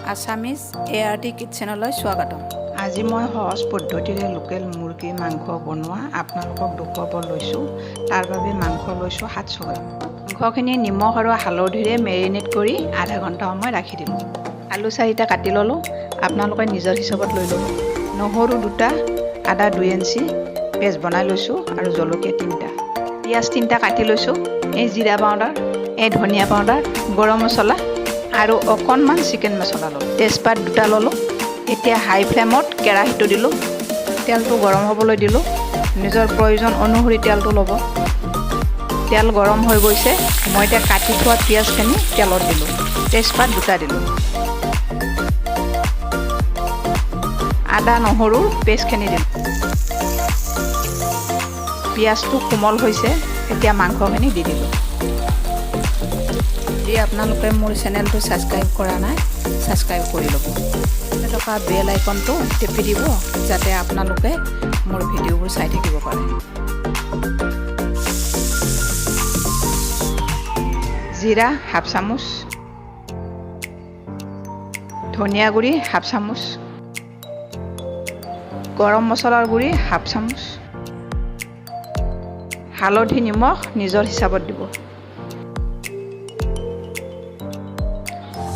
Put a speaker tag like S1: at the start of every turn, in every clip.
S1: Assamese এ R T কিটচেনলৈ স্বাগতম।
S2: আজি মই সহজ পদ্ধতিৰে লোকেল মুৰ্গীৰ মাংস বনোৱা আপোনালোকক দেখুৱাব লৈছোঁ। তাৰ বাবে মাংস লৈছোঁ 700 গ্ৰাম। মাংসখিনি নিমখ আৰু হালধিৰে মেৰিনেট কৰি আধা ঘণ্টা সময় ৰাখি দিলোঁ। আলু চাৰিটা কাটি ল'লোঁ, আপোনালোকে নিজৰ হিচাপত লৈ ল'ব। নহৰু দুটা, আদা 2 ইঞ্চি পেষ্ট বনাই লৈছোঁ আৰু জলকীয়া তিনিটা, পিঁয়াজ তিনিটা কাটি লৈছোঁ। এই জিৰা পাউডাৰ, এই ধনিয়া পাউডাৰ, গৰম মছলা আৰু অকণমান চিকেন মছলা ল'লোঁ। তেজপাত দুটা ল'লোঁ। এতিয়া হাই ফ্লেমত কেৰাহীটো দিলোঁ, তেলটো গৰম হ'বলৈ দিলোঁ। নিজৰ প্ৰয়োজন অনুসৰি তেলটো ল'ব। তেল গৰম হৈ গৈছে। মই এতিয়া কাটি থোৱা পিঁয়াজখিনি তেলত দিলোঁ, তেজপাত দুটা দিলোঁ, আদা নহৰুৰ পেষ্টখিনি দিলোঁ। পিঁয়াজটো কোমল হৈছে, এতিয়া মাংসখিনি দি দিলোঁ।
S1: যদি আপোনালোকে মোৰ চেনেলটো ছাবস্ক্ৰাইব কৰা নাই, ছাবস্ক্ৰাইব কৰি ল'ব, থকা বেল আইকনটো টিপি দিব, যাতে আপোনালোকে মোৰ ভিডিঅ'বোৰ চাই থাকিব পাৰে।
S2: জিৰা হাফ চামুচ, ধনিয়া গুড়ি হাফ চামুচ, গৰম মছলাৰ গুড়ি হাফ চামুচ, হালধি, নিমখ নিজৰ হিচাপত দিব,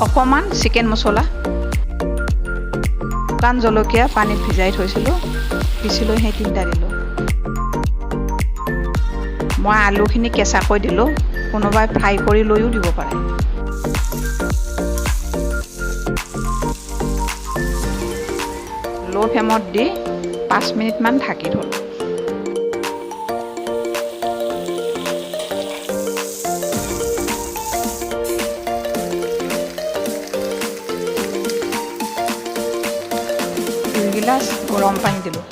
S2: অকণমান চিকেন মছলা। শুকান জলকীয়া পানীত ভিজাই থৈছিলোঁ, পিচি লৈ সেই তিনিটা দিলোঁ। মই আলুখিনি কেঁচাকৈ দিলোঁ, কোনোবাই ফ্ৰাই কৰি লৈও দিব পাৰে। ল' ফ্লেমত দি 5 মিনিটমান ঢাকি থ'লোঁ। 2 গিলাচ গৰম পানী দিলোঁ।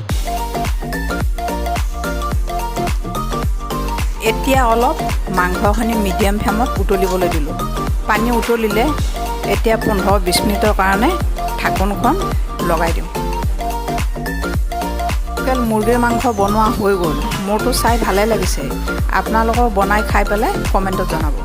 S1: এতিয়া অলপ মাংসখিনি মিডিয়াম ফ্লেমত উতলিবলৈ দিলোঁ। পানী উতলিলে, এতিয়া 15-20 মিনিটৰ কাৰণে ঢাকোনখন লগাই দিওঁ। লোকেল মুৰ্গীৰ মাংস বনোৱা হৈ গ'ল। মোৰতো চাই ভালে লাগিছে। আপোনালোকেও বনাই খাই পেলাই কমেণ্টত জনাব।